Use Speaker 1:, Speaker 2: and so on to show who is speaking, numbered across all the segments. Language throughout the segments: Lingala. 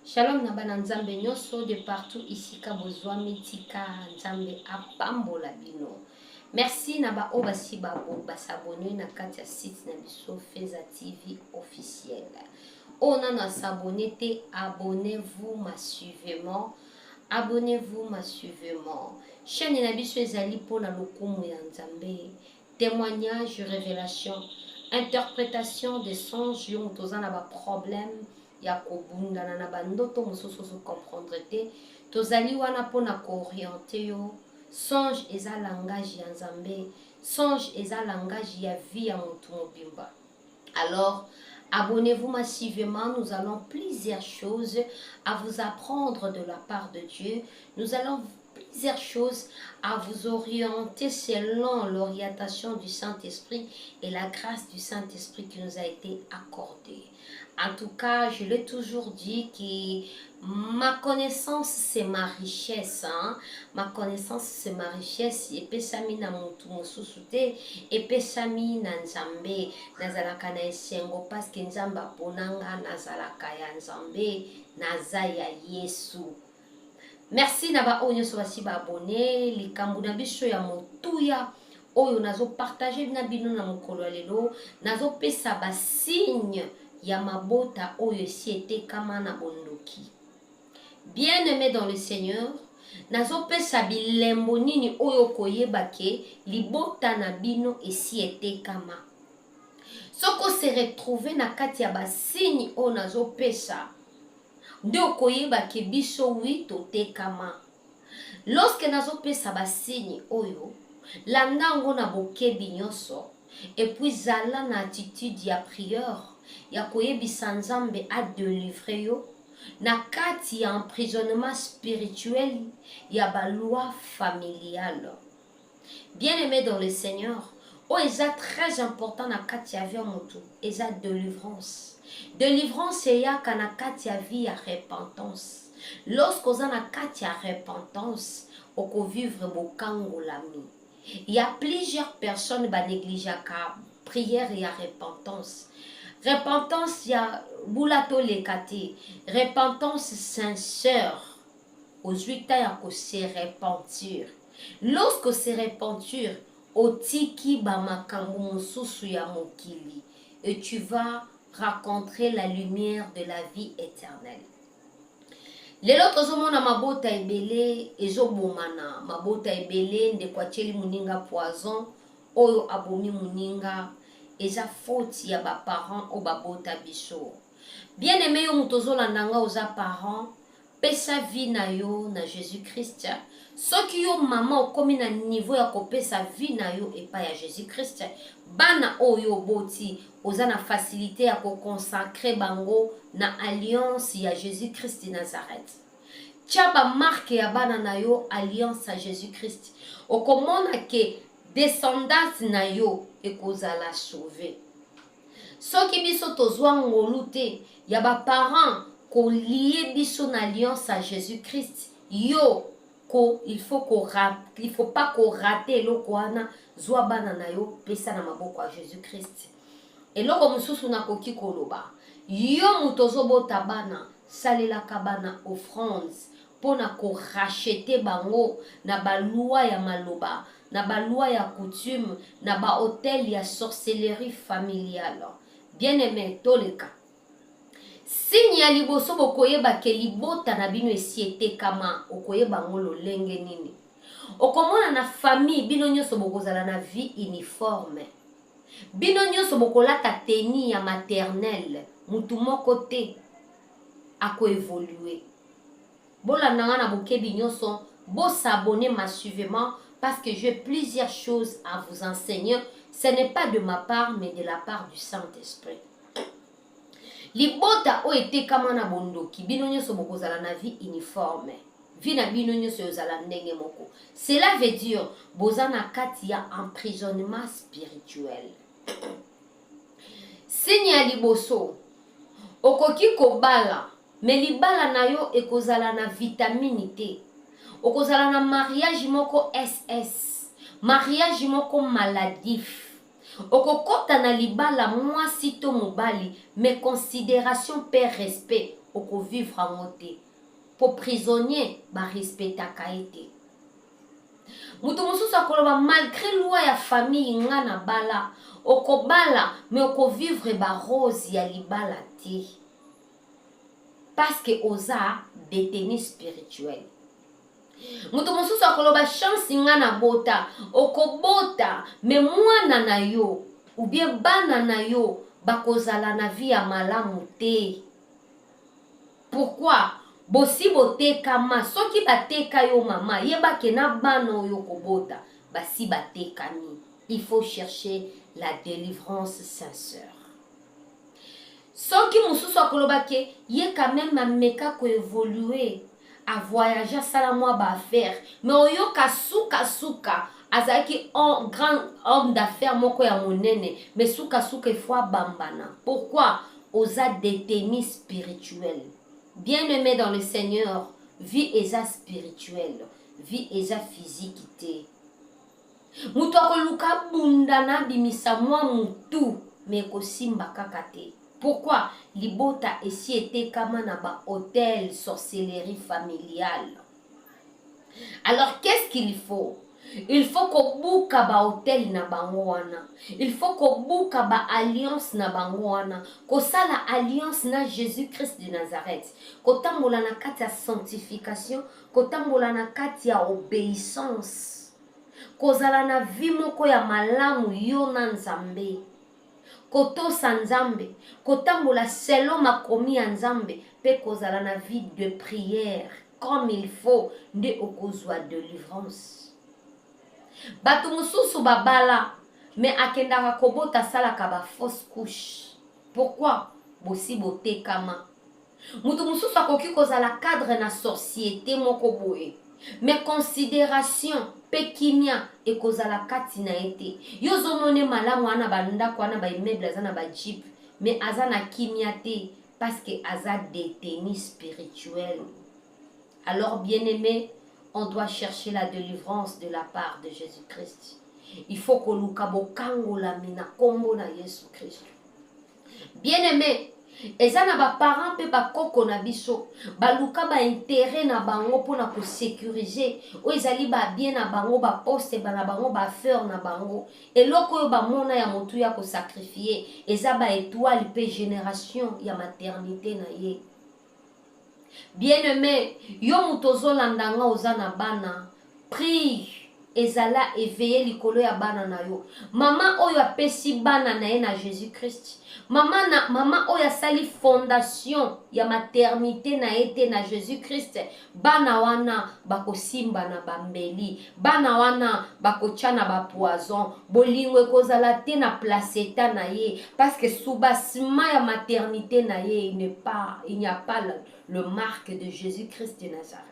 Speaker 1: Shalom na bana Nzambe nyonso de partout isika bozwami, tika Nzambe apambola bino. Merci na ba oyo basi basabone na kati ya site na biso Feza TV officiel. Oyo nano asabone te, abonnez-vous massivement. Abonnez-vous massivement. Chaîne na biso ezali mpo na lokumu ya Nzambe. Témoignage, révélation, interprétation des songes, yo moto oza na ba problème ya kobundana na bandoto mosusu ozocomprendre te, tozali wana mpona koorienter yo. Songe eza langage ya Nzambe, songe eza langage ya vie ya motu mobimba. Alors, abonnez-vous massivement, nous allons plusieurs choses à vous apprendre de la part de Dieu. Nous allons plusieurs choses à vous orienter selon l'orientation du Saint-Esprit et la grâce du Saint-Esprit qui nous a été accordée. En tout cas, je l'ai toujours dit que ma connaissance, c'est ma richesse. Hein? Ma connaissance, c'est ma richesse. Epesami na mutu mosusu te, epesami na Nzambe. Nazalaka na esengo parce que Nzambe aponanga, nazalaka ya Nzambe, naza ya Yesu. Merci na ba oyo nyonso basi baabonné. Likambo na biso ya motuya oyo nazopartager na bino na mokolo ya lelo, nazopesa basigne ya mabota oyo esi etekama na bondoki. Bien aimé dans le Seigneur, nazopesa bilembo nini oyo koyeba ke libota na bino esi etekama. Soki ose retrouve na kati ya basigne oyo nazopesa, nde okoyeba ke biso wi totekama. Lorsque nazopesa basigne oyo, landa yango na bokebi nyonso et puis zala na attitude ya prière ya koyebisa Nzambe adélivre yo na kati ya emprisonnement spirituel ya baloi familiale. Bien aimé dans le Seigneur, oyo eza très important na kati ya vie ya motu eza délivrance. Délivrance eyaka na kati ya vie ya repentance. Lorsque oza na kati ya repentance, okovivre bokangolami. Il y a plusieurs personnes banégligeaka prière ya repentance. Repentance ya bula toleka te, repentance sincère, ozwi ta ya kose repentir. Lorsque ose repentir, otiki bamakambo mosusu ya mokili et tu vas rencontrer la lumière de la vie éternelle. Lelo tozomona mabota ebele ezobomana, mabota ebele, ndeko atieli moninga poison oyo abomi moninga. Eza faute ya baparent oyo babota biso. Bien aimé, yo moto ozolanda nga, oza parent, pesa vie na yo na Jésus Christ. Soki yo mama okomi na niveau ya kopesa vie na yo epai ya Jésus Christ, bana oyo oboti, oza na facilité ya koconsacrer bango na alliance ya Jésus Christ de Nazareth. Tia bamarque ya bana na yo alliance ya Jésus Christ, okomona ke descendance na yo ekozala sauve. Soki biso tozwa ngolu te ya baparent kolier biso na alliance ya Jésus Christ, yo ko il faut pas korater eloko wana. Zwa bana na yo, pesa na maboko ya Jésus Christ. Eloko mosusu nakoki koloba, yo moto ozobota bana, salelaka bana offrande mpona koracheter bango na baloi ya maloba, na baloi ya coutume, na baautel ya sorcellerie familiale. Bien aimé, toleka signe ya liboso. Bokoyeba ke libota na bino esi etekama. Okoyeba yango lolenge nini? Okomona na famille, bino nyonso bokozala na vie uniforme, bino nyonso bokolata tenue ya maternelle, mutu moko te akoévoluer. Bolanda nga na bokebi nyonso, bosabonner massivement parce que j'ai plusieurs choses à vous enseigner. Ce n'est pas de ma part, mais de la part du Saint-Esprit. Libota oyo etekama na bondoki, bino nyonso bokozala na vie uniforme, vie na bino nyonso ezala ndenge moko. Cela veut dire boza na kati ya emprisonnement spirituel. Signe ya liboso, okoki kobala, mais libala na yo ekozala na vitamine te. Okozala na mariage moko ss, mariage moko maladif. Okokɔta na libala, mwasi to mobali, mais considération mpe respect. Okovivre yango te mpo prisonnier barespectaka ye te. Moto mosusu akoloba malgré loi ya famille nga na bala. Okobala, mais okovivre barose ya libala te, parce que oza détenu spirituel. Moto mosusu akoloba chance nga na bota. Okobota, mais mwana na yo ou bien bana na yo bakozala na vie ya malamu te. Pourquoi? Bosi botekama. Soki bateka yo mama, yebake na bana oyo kobota basi batekami. Il faut chercher la délivrance sincère. Soki mosusu akoloba ke ye quand même ameka koévoluer, avoyage, asala mwa baaffaire, mais oyoka sukasuka azalaki grand homme d'affaires moko ya monene, mais sukasuka efo abambana. Pourquoi? Oza détenu spirituel. Bien aimé dans le Seigneur, vie eza spirituelle, vie eza physique te. Moto akoluka bunda na abimisa mwa mutu, mais ekosimba kaka te. Pourquoi? Libota esi etekama na baautel, sorcellerie familiale. Alors, qu'est-ce qu'il faut? Il faut kobuka baautel na bango wana, il faut kobuka baalliance na bango wana, kosala alliance na Jésus Christ de Nazareth, kotambola na kati ya sanctification, kotambola na kati ya obéissance, kozala na vie moko ya malamu yo na Nzambe, kotosa Nzambe, kotambola selon makomi ya Nzambe mpe kozala na vie de prière comme il faut, nde okozwa délivrance. Bato mosusu babala, mais akendaka kobota, asalaka bafausse couche. Pourquoi? Bosi botekama. Moto mosusu akoki kozala cadre na société moko boye, mais considération mpe kimia ekozala kati na ye te. Yo ozomona malamu wana, bandako wana, baimmeuble, aza na bajeep, mais aza na kimia te, parce que aza détenu spirituel. Alors, bien aimé, on doit chercher la délivrance de la part de Jésus-Christ. Il faut koluka bokangolami na nkombo na Yesu Kristo. Bien aimé, eza na baparent mpe bakoko na biso baluka baintérêt na bango mpona kosécuriser oyo ezali babien na bango, baposte na bango, baaffaire na bango. Eloko oyo bamona ya motu ya kosacrifier eza baétoile mpe génération ya maternité na ye. Bien aimé, yo moto ozolanda nga, oza na bana, prie, ezala éveillé likolo ya bana na yo. Mama oyo apesi bana na ye na Jésus Christ, mama, na, mama oyo asali fondation ya maternité na ye te na Jésus Christ, bana wana bakosimba na bambeli, bana wana bakotya na bapoison, bolingo ekozala te na placenta na ye, parce que soubassement ya maternité na ye, il n'y a pas le marque de Jésus Christ de Nazareth.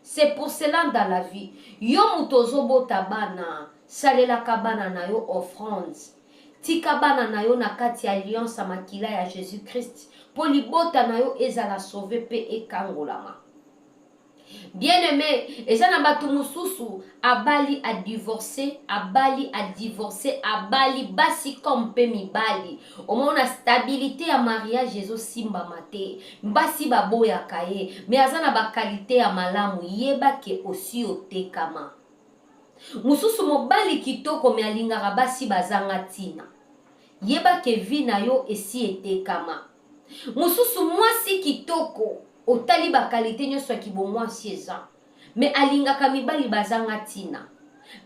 Speaker 1: C'est pour cela, dans la vie, yo moto ozobota bana, salelaka bana na yo offrande, tika bana na yo na kati ya alliance ya makila ya Jésus Christ, mpo libota na yo ezala sauvé mpe ekangolama. Bien aimé, eza na bato mosusu abali, adivorce, abali, adivorce, abali basi comme mpe mibali. Omona stabilité ya mariage ezosimbama te, basi baboyaka ye, mais aza na baqualité ya malamu. Yeba ke osi otekama. Mosusu mobali kitoko, mais alingaka basi bazanga ntina. Yeba ke vie na yo esi etekama. Mosusu mwasi kitoko, otali baqualité nyonso ya kibomwasi eza, mais alingaka mibali bazanga ntina,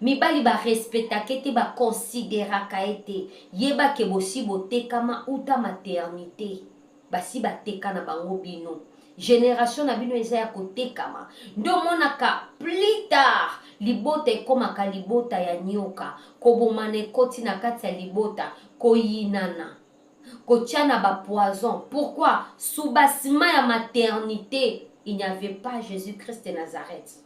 Speaker 1: mibali barespectaka te, baconsidéraka ye te. Yeba ke bosi botekama uta maternité, basi bateka na bango bino. Génération na bino eza ya kotekama. Nde omonaka plus tard libota ekomaka libota ya nyoka, kobomana ekoti na kati ya libota, koyinana, kotia na bapoison. Pourquoi? Soubassement ya maternité, il n'y avait pas Jésus-Christ de Nazareth.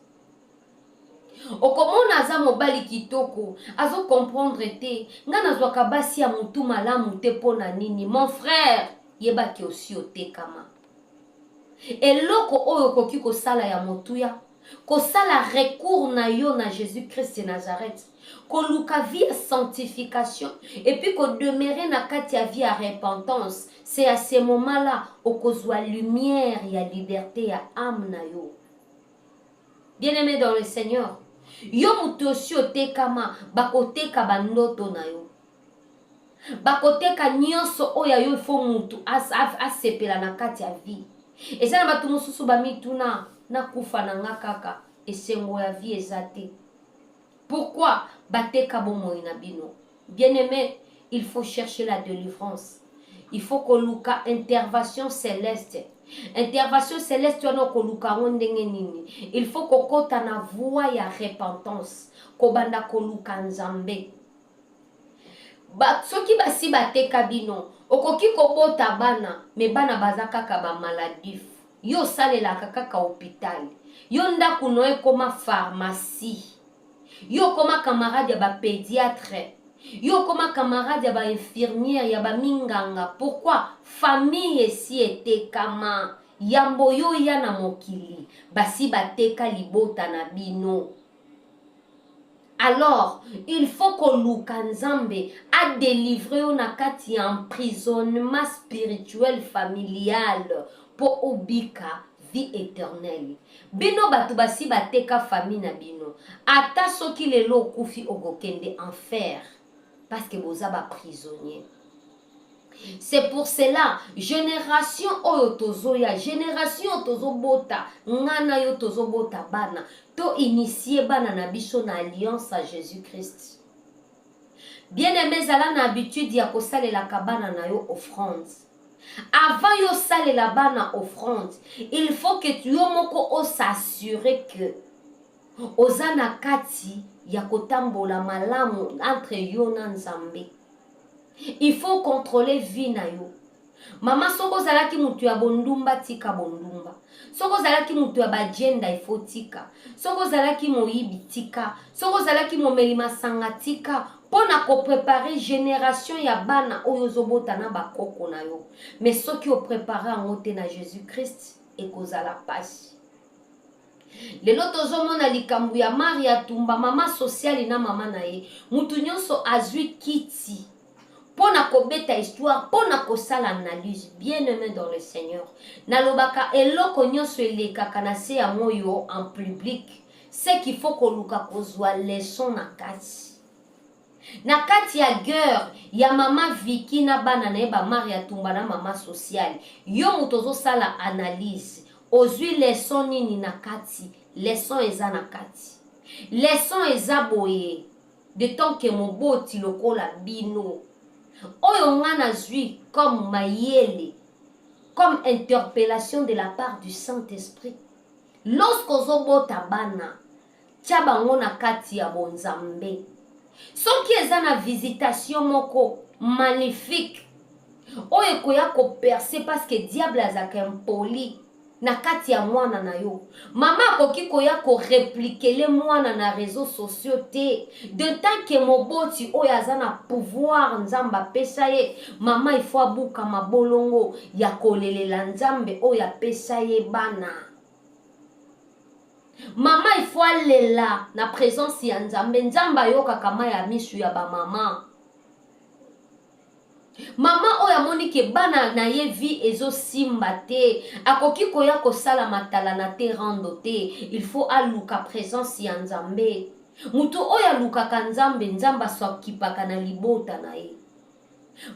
Speaker 1: Okomona aza mobali kitoko, azocomprendre te: ngai nazwaka basi ya motu malamu te, mpo na nini? Mon frère, yebaki osi otekama. Eloko oyo okoki kosala ya motuya Kosala recours na yo na Jesus Christ de Nazareth, koluka vie ya sanctification et puis ko demeurer na kati ya vie ya repentance, c'est à ce moment là okozua lumière ya liberte ya ame na yo. Bien aime dans le Seigneur, yo moto osi otekama, bakoteka ba ndoto na yo. Bakoteka nyonso oyo ya yo, il faut mutu asepela na kati ya vie. Eza na bato mosusu bamituna, nakufa na nga kaka, esengo ya vie eza te. Pourquoi bateka bomoi na bino? Bien aimé, il faut chercher la délivrance. Il faut koluka intervention céleste. Intervention céleste wana okoluka yango ndenge nini? Il faut kokota na voie ya repentance, kobanda koluka Nzambe. Ba, soki basi bateka bino, okoki kobota bana, mais bana baza kaka ba maladif. Yo osalelaka kaka hopital. Yo ndaku no ekoma pharmacie. Yo okoma camarade ya ba pediatre. Yo okoma camarade ya ba infirmière, ya ba minganga. Pourquoi? Famille esi etekama. Yambo yo oya na mokili, basi bateka libota na bino. Alors, il faut koluka Nzambe a delivrer yo na kati ya emprisonnement spirituel familial po obika vie eternelle. Bino batu basi bateka famille na bino, ata soki lelo okufi okokende enfer parce que boza ba prisonniers. C'est pour cela generation oyo tozoya, generation oyo tozobota, nga na yo tozobota bana, to initier bana na biso na alliance ya Jesus Christ. Bien aimé, zala na habitude ya kosalelaka bana na yo offrande. Avant yo salela bana offrande, il faut que yo moko o s'assurer que oza na kati ya kotambola malamu entre yo na Nzambe. Il faut controler vie na yo. Mama, soki ozalaki mutu ya bondumba, tika bondumba. Soki ozalaki mutu ya bajenda, il faut tika. Soki ozalaki moyibi, tika. Soki ozalaki momeli masanga, tika. Mpo na koprepare generation ya bana oyo ozobota na bakoko na yo. Mais soki oprepare yango te na Jesus Christ, ekozala pasi. Lelo tozomona likambo ya Maria Tumba, mama sociale na mama na ye. Mutu nyonso azwi kiti mpo na kobeta histoire, mpo na kosala analyse. Bien aimé dans le Seigneur, nalobaka eloko nyonso elekaka na se ya moyo en public, ce qu'il faut koluka kozwa leçon na kati. Na kati ya guerre ya mama Vicky na bana na ye ba Maria Tumba na mama sociale, yo moto ozosala analyse, ozwi leçon nini na kati? Leçon eza na kati. Leçon eza boye, de tant que moboti lokola bino, oyo nga nazwi comme mayele, comme interpellation de la part du Saint-Esprit. Lorsque ozobota bana, tia bango na kati ya bonzambe. Soki eza na visitation moko magnifique oyo ekoya ko percer, parce que diable azalaka impoli na kati ya mwana na yo, mama akoki koya ko repliquer mwana na réseaux sociaux te. De tant que moboti oyo aza na pouvoir Nzambe apesa ye, mama il faut abuka mabolongo ya kolelela Nzambe oyo apesa ye bana. Mama il faut alela na présence ya Nzambe. Nzambe ayokaka mai ya misu ya bamama. Mama oyo amoni ke bana na ye vie ezosimba te, akoki koya kosala matalana te, rando te. Il faut aluka présence ya Nzambe. Moto oyo alukaka Nzambe, Nzambe asokipaka na libota na ye.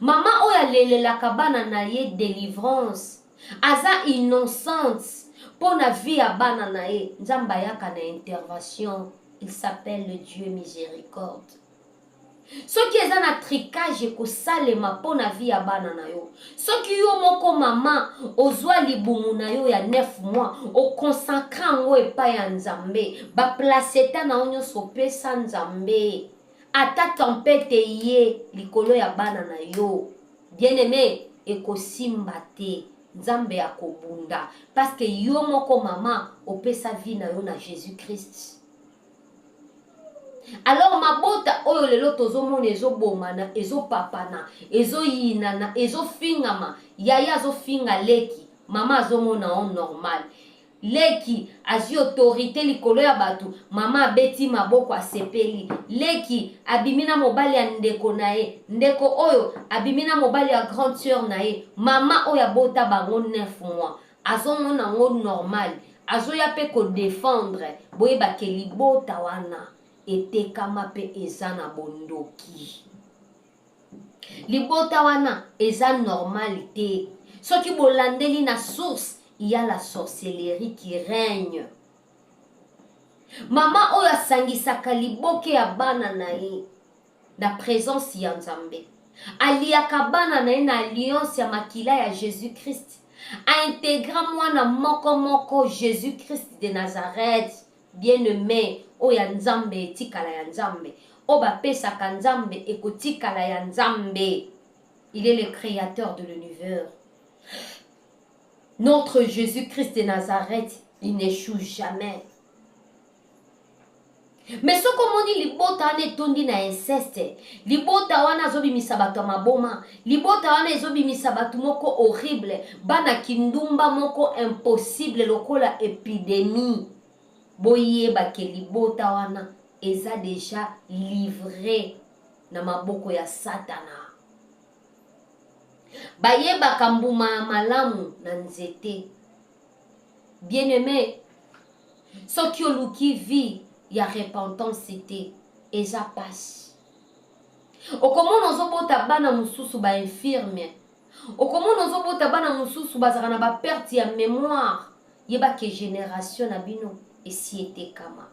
Speaker 1: Mama oyo alelelaka bana na ye délivrance, aza innocente mpo na vie ya bana na ye, Nzambe ayaka na intervention. Il s'appelle le Dieu miséricorde. Soki eza na tricage ekosalema mpo na vie ya bana na yo, soki yo moko mama ozwa libumu na yo ya 9 mois, okonsacre yango epai ya Nzambe, baplacenta na yo nyonso opesa Nzambe, ata tempête ye likolo ya bana na yo, bien aimé, ekosimba te. Nzambe akobunda parce que yo moko mama opesa vie na yo na Jésus Christ. Alors mabota oyo lelo tozomona ezobomana, ezopapana, ezoyinana, ezofingama, yaya azofinga leki, mama azomona o normal. Leki azwi autorite likolo ya bato, mama abeti maboko asepeli. Leki abimi na mobali ya ndeko na ye, ndeko oyo abimi na mobali ya grande sœur na ye, mama oyo abota bango 9 mois azomona yango normal, azoya mpe kodefendre. Boyeba ke libota wana etekama mpe eza na bondoki. Libota wana eza normal te. Soki bolandeli na source, il y a la sorcellerie qui règne. Mama oyo asangisaka liboke ya bana na ye na présence ya Nzambe, aliaka bana na ye na alliance ya makila ya Jésus Christ, aintegra mwana moko moko Jésus Christ de Nazareth, bien-aimé oyo ya Nzambe etikala ya Nzambe, oyo bapesaka Nzambe ekotikala ya Nzambe. Il est le créateur de l'univers. Notre Jésus-Christ de Nazareth, il n'échoue jamais. Mais soki omoni libota wana etondi na inceste, libota wana azobimisa bato ya maboma, libota wana ezobimisa bato moko horrible, bana kindumba moko impossible lokola épidémie, boyeba ke libota wana eza déjà livré na maboko ya Satana. Bayebaka mbuma ya malamu na nzete. Bien-aimé, soki oluki vie ya repentance te, eza pasi. Okomona ozobota bana mosusu ba infirme, okomona ozobota bana mosusu bazalaka na ba perte ya mémoire. Yeba ke génération na bino esi etekama.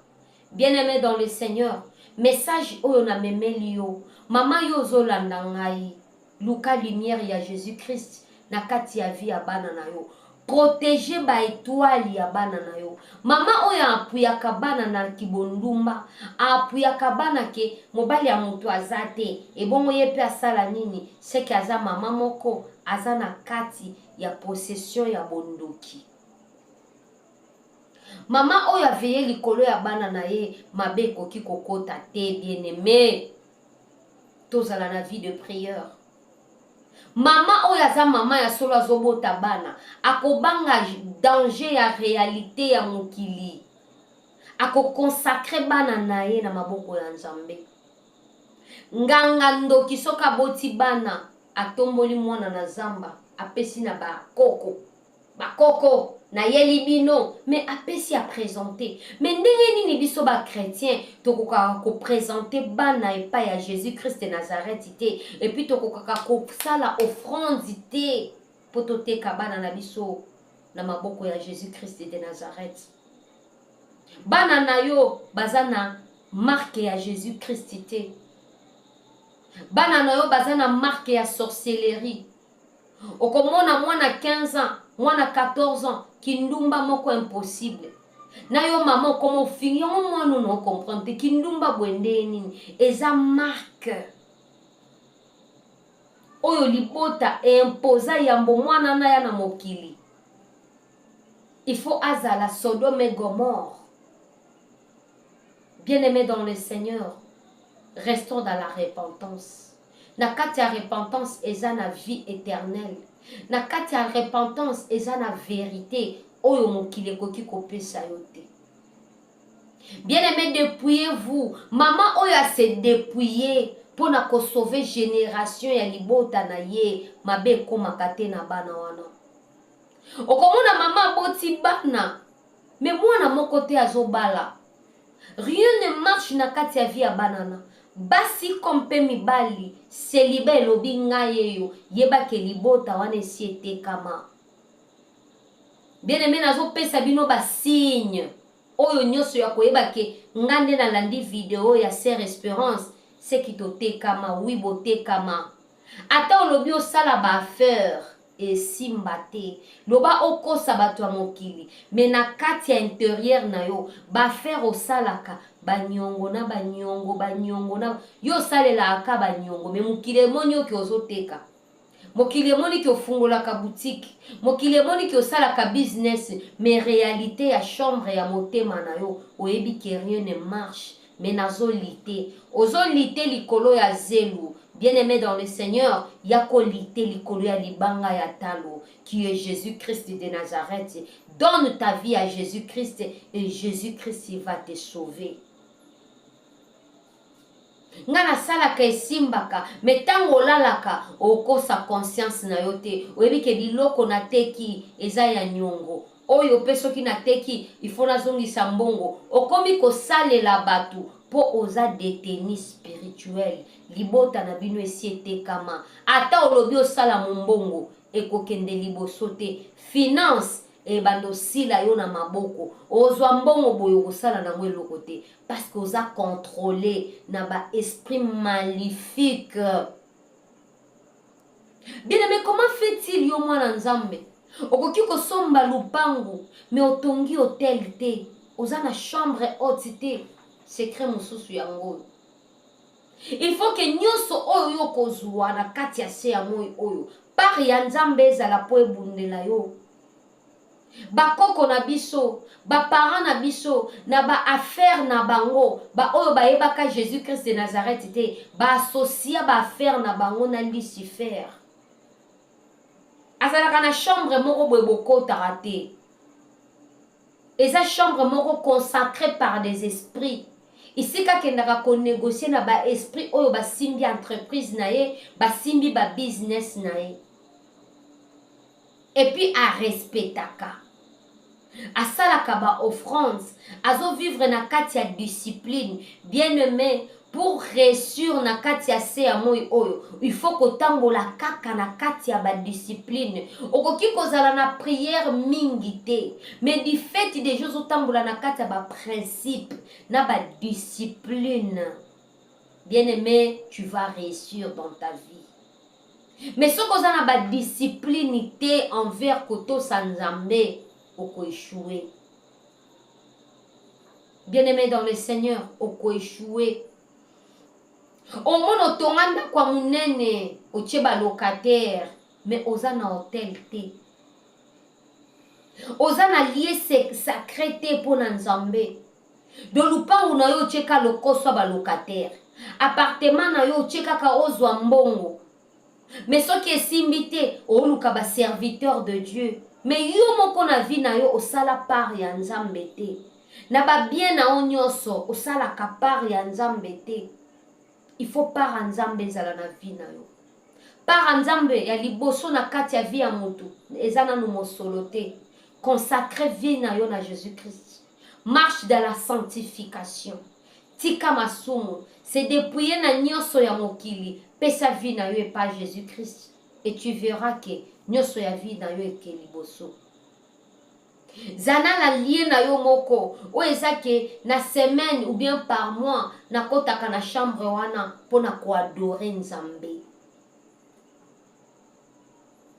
Speaker 1: Bien-aimé dans le Seigneur, message oyo namemeli yo, mama yo ozolanda ngai, luka lumière ya Jésus Christ na kati ya vie ya bana na yo. Protéger ba étoile ya bana na yo. Mama oyo apuyaka bana na kibondumba, apuyaka bana ke mobali ya moto aza te, ebongo ye mpe asala nini? Seke aza mama moko aza na kati ya possession ya bondoki. Mama oyo aveye likolo ya bana na ye, mabe ekoki kokota te. Bien-aimé, tozala na vie de prière. Mama oyo aza mama ya solo azobota bana, akobanga danger ya réalité ya mokili, akoconsacrer bana na ye na maboko ya Nzambe. Nganga ndoki soki aboti bana, atomboli mwana na zamba, apesi na bakoko, bakoko nayeli bino, mais apesi aprésenter. Mais ndenge nini biso bachrétien tokokaka koprésenter bana epai ya Jésus Christ de Nazareth te, et puis tokokaka kosala offrande te mpo toteka bana na biso na maboko ya Jésus Christ de Nazareth? Bana na yo baza na marque ya Jésus Christ te, bana na yo baza na marque ya sorcellerie. Okomona mwana 15 ans, mwana 14 ans, kindumba moko impossible. Na yo mama okoma ofingi yango, mwana ono ocomprendre te kindumba boye ndenge nini. Eza marque oyo libota eimposa yambo mwana na ya na mokili. Il faut azala Sodome et Gomorre. Bien-aimé dans le Seigneur, restons dans la repentance. Na kati ya repentance eza na vie éternelle, na kati ya repentance eza na vérité oyo mokili ekoki kopesa yo te. Bien-aimé, dépouillez-vous. Mama oyo ase dépouiller mpona kosauver génération ya libota na ye, mabe ekomaka te na bana wana. Okomona mama aboti bana, mais mwana moko te azobala, rien ne marche na kati ya vie ya bana na basi ko mpe mibali. Célibat elobi ngai eyo, yebake libota wana esi etekama. Bien aimé, nazopesa bino basigne oyo nyonso ya koyeba ke nga nde nalandi video ya Sœur Espérance, seki totekama. Oui, botekama. Ata olobi osala baaffaire, esimba te. Loba okosa bato ya mokili, mais na kati ya intérieur na yo, baaffaire osalaka, baniongo na baniongo, baniongo na yo osalelaka baniongo. Mais mokili emoni oki ozoteka, mokili emoni ki ofungolaka boutique, mokili emoni ki osalaka business, mais réalité ya chambre ya motema na yo, oyebi ke rien ne marche, mais nazoli te, ozoli te likolo ya zelu. Bien-aimé dans le Seigneur, ya kolite likolo ya libanga ya talo, qui est Jésus-Christ de Nazareth. Donne ta vie à Jésus-Christ et Jésus-Christ va te sauver. Nga nasalaka esimbaka mais tango olalaka okosa conscience na yo te oyebi ke biloko nateki eza ya niongo oyo pe soki nateki il faut nazongisa mbongo okomi kosalela batu po oza detenu spirituel libota na bino esi etekama ata olobi osala mombongo ekokende liboso te finance ebanda osila yo na maboko ozwa mbongo boye okosala nango eloko te parce que oza controle na ba esprit malifique. Bien aimé, comment fait-il yo mwana Nzambe okoki kosomba lupangu mais otongi hotel te, oza na chambre haute te? Secret mosusu yango oyo. Il faut que nyonso oyo yo okozwa na kati ya se ya moi oyo, part ya Nzambe ezala mpo ebundela yo. Ba koko na biso, ba parents na biso, na ba affaires na bango, ba oyo bayebaka Jesus Christ de Nazareth te, ba associa ba affaires na bango na Lucifer. Azalaka na chambre moko boye bokotaka te. Eza chambre moko consacree par des esprits. Esika akendaka ko negocier na ba esprits oyo basimbi entreprise na ye, basimbi ba business na ye. Et puis a respectaka. Asalaka ba offrandes, azo vivre na kati ya discipline. Bien aime, pour reussir na kati ya se ya moi oyo, il faut kotambola kaka na kati ya ba discipline. Okoki kozala na prière mingi te, mais du fait dejà ozo tambola na kati ya ba principes na ba discipline, bien aime, tu vas reussir dans ta vie. Mais soki oza na ba discipline te envers kotosa Nzambe, oko echouer. Bien aime dans le Seigneur, oko echouer. Omona otonga ndako ya munene, otie ba locataire, mais oza na hotel te. Oza na lieu sacré te pona Nzambe. Donc lupangu na yo otie ka lokoso ya ba locataire. Appartement na yo otie kaka ozwa mbongo. Mais soki esimbi te oluka ba serviteur de Dieu. Mais yo moko na vie na yo osala part ya Nzambe te. Na ba bien na yo nionso osalaka part ya Nzambe te. Il faut part ya Nzambe ezala na vie na yo. Part ya Nzambe ya liboso na kati ya vie ya mutu eza nanu mosolo te. Consacrer vie na yo na Jesus Christ. Marche dans la sanctification. Tika masumu, se depouiller na nionso ya mokili, pesa vie na yo epa Jesus Christ et tu verras que nionso ya vie na yo eke liboso. Zala na lieu na yo moko oyo eza ke na semaine ou bien par mois nakotaka na chambre wana pona ko adorer Nzambe.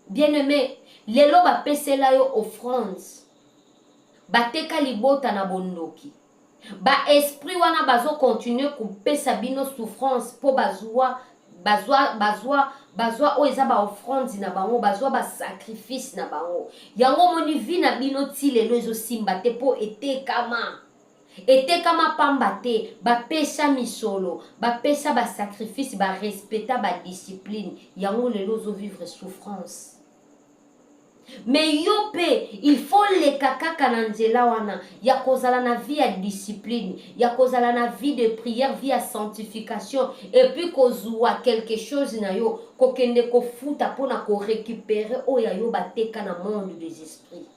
Speaker 1: Bien aime, lelo bapesela yo offrande, bateka libota na bondoki. Ba esprit wana bazo continuer kopesa bino souffrance po bazua bazua bazua bazua oyo eza ba offrandes na bango, bazua ba sacrifice na bango. Yango omoni vie na bino ti lelo ezo simba te po etekama. Etekama pamba te, ba pesa misolo, ba pesa ba sacrifice, ba respecta ba discipline, yango lelo ozo vivre souffrance. Mais yo pe il faut oleka kaka na nzela wana ya kozala na vie ya discipline, ya kozala na vie de prière, vie ya sanctification et puis kozua quelque chose na yo, kokende kofuta pona ko recuperer oyo ya yo bateka na monde des esprits.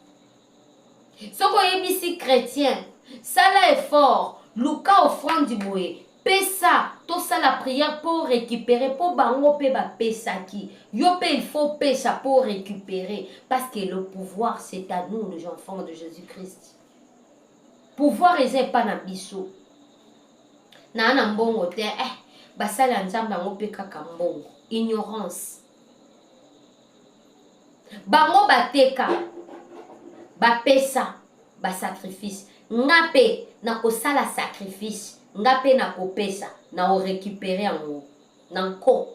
Speaker 1: Soki oyebisi chretien sala effort luka offrande boye pesa tosala prière po o recuperer po bango pe ba pesaki yo pe il faut opesa po o recuperer parce que le pouvoir c'est à nous les enfants de Jesus Christ pouvoir eza epa na biso naa na mbongo te eh basali ya nzambe yango pe kaka mbongo ignorance Bango bateka, bapesa ba sacrifice, nga pe nakosala sacrifice, nga pe nakopesa, nao recuperer yango na nko.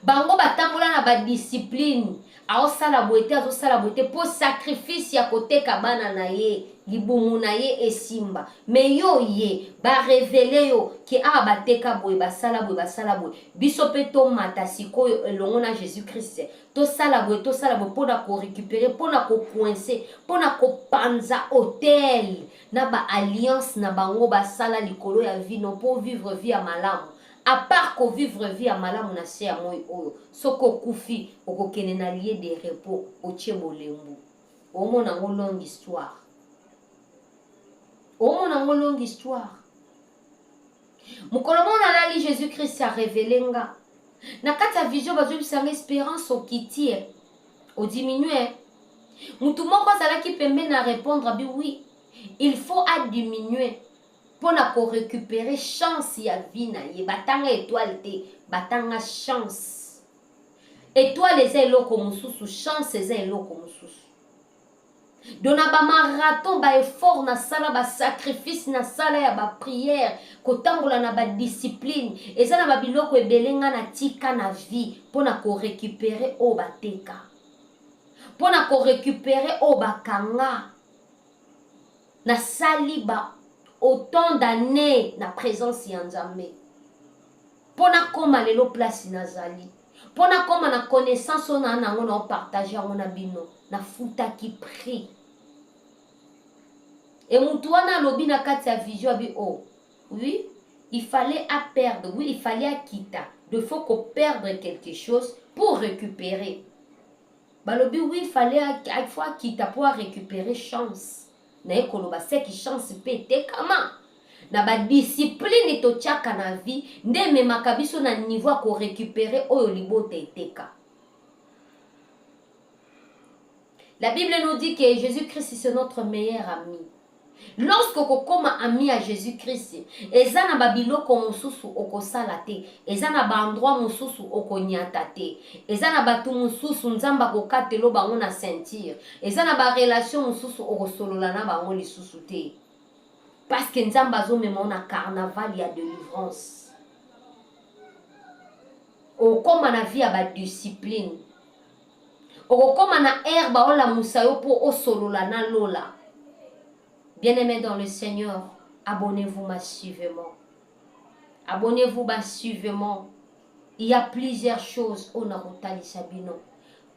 Speaker 1: Bango batambola na ba discipline, Aosala boye te, azosala boye te mpo sacrifice ya koteka bana na ye, libumu na ye esimba. Mais yo ye barévéler yo ke awa bateka boye, basala boye, basala boye. Biso mpe tomata sikoyo elongo na Jésus Christ, tosala boye, tosala boye mpona korécupérer, mpona kocoincer, mpona kopanza autel na baalliance na bango basala likolo ya vie no, mpo vivre vie ya malamu. À part kovivre vie ya malamu na se ya moi oyo, soki okufi, okokende na lieu de repos, otie bolembu. Omona yango longue histoire, omona yango longue histoire. Mokolo moko nalali, Jésus Christ arévéler nga na kati ya vision. Bazoyebisanga: "Espérance, okiti, odiminue." Mutu moko azalaki pembeni na répondre abi: "Oui, il faut adiminue mpona korécupérer chance ya vie na ye." Batanga étoile te, batanga chance. Étoile eza eloko mosusu, chance eza eloko mosusu. Donc na bamarathon, baeffort nasala, basacrifice nasala ya baprière, kotambola na badiscipline, eza na babiloko ebele nga natika na vie mpona korécupérer oyo bateka, mpona korécupérer oyo bakanga. Nasali ba autant d'années na présence ya Nzambe mpo nakóma lelo place nazali, mpo nakóma na connaissance oyo naa nango, na opartage yango na bino. Nafutaki prix. E mutu wana alobi na kati ya vision abi: "Oh oui, il fallait à perdre, oui, il fallait akita, il faut koperdre quelque chose pour récupérer." Balobi: "Oui, il fallait, il faut akita mpo arécupérer chance naye." Koloba seki chance mpe etekama na badiscipline totiaka na vie nde ememaka biso na niveau ya korécupérer oyo libota eteka. La Bible nous dit que Jésus-Christ, c'est notre meilleur ami. Lorsque okokóma ami ya Jésus-Christ, eza na babiloko mosusu okosala te, eza na baendroit mosusu okonyata te, eza na bato mosusu Nzambe akokatelo bango na ceinture, eza na barelation mosusu okosolola na bango lisusu te, parce que Nzambe azomema na carnaval ya délivrance. Okóma na vie ya badiscipline, okokóma na aire baolamusa yo mpo osolola na lola. Bien-aimés dans le Seigneur, abonnez-vous massivement. Abonnez-vous massivement. Il y a plusieurs choses oyo nakotalisa bino.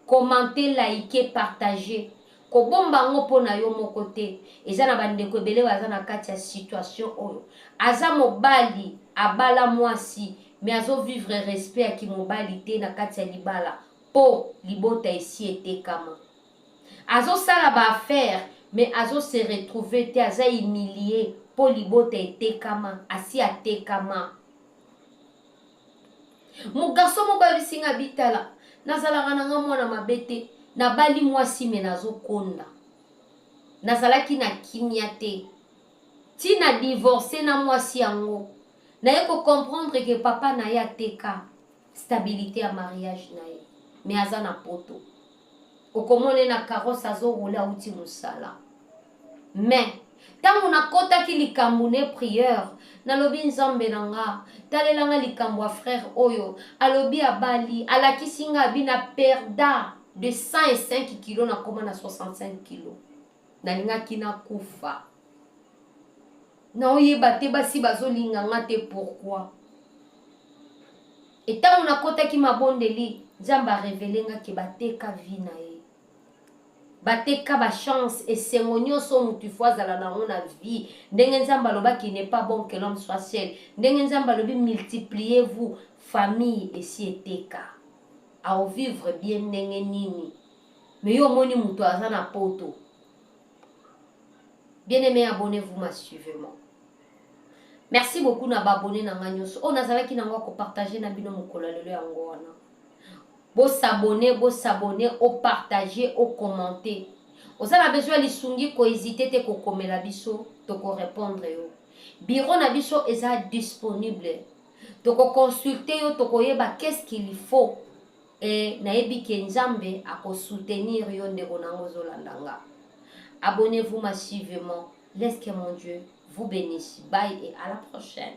Speaker 1: Commentez, likez, partagez. Kobomba yango mpo na yo moko te. Eza na bandeko ebele baza na kati ya situation oyo. Aza mobali, abala mwasi, mais azovivre respect ya kimobali te na kati ya libala mpo libota esi etekama. Azosala baaffaire, mais azose retrouve te, aza humilie mpo libota etekama, asi atekama. Mogarçon moko ayebisi nga: "Bitala, nazalaka na nga mwana mabe te, nabali mwasi, mais nazokonda, nazalaki na kimia te ntina divorce na mwasi yango." Naye kocomprendre ke papa na ye ateka stabilité ya mariage na ye, mais aza na poto. Okomona na carrosse azoroule, auti mosala. Mais ntango nakɔtaki likambo ne prière, nalobi: "Nzambe na nga, talelanga likambo ya frère oyo." Alobi abali, alakisi nga, abi na perda de 105 kilo, nakóma na 65 kilo, nalingaki nakufa, naoyeba te basi bazolinga nga te pourquoi. Etango nakɔtaki mabondeli, Nzambe arévéler nga ke bateka vie na ye, bateka bachance, esengo nyonso motu ifo azala nango na vie. Ndenge Nzambe alobaki: "N'est pas bon que l'homme soit seul." Ndenge Nzambe alobi: "Multipliez vous famille", esi eteka. Aovivre bien ndenge nini? Mais yo omoni moto aza na poto. Bien aimé, abonnez-vous massivement. Merci beaucoup na baabonnés na ngai nyonso oyo nazalaki nango ya kopartage na bino mokolo ya lelo. Yango wana, bos'abonner, bos'abonner, opartage, ocommenter. Oza na besoin ya lisungi, kohésiter te kokomela biso, tokorépondre yo. Bureau na biso eza disponible, tokoconsulte yo, tokoyeba qu'est-ce qu'il faut. E nayebi ke Nzambe akosoutenir yo, ndeko nango ozolanda nga. Abonnez-vous massivement. Laisse que mon Dieu vous bénisse. Bye et à la prochaine.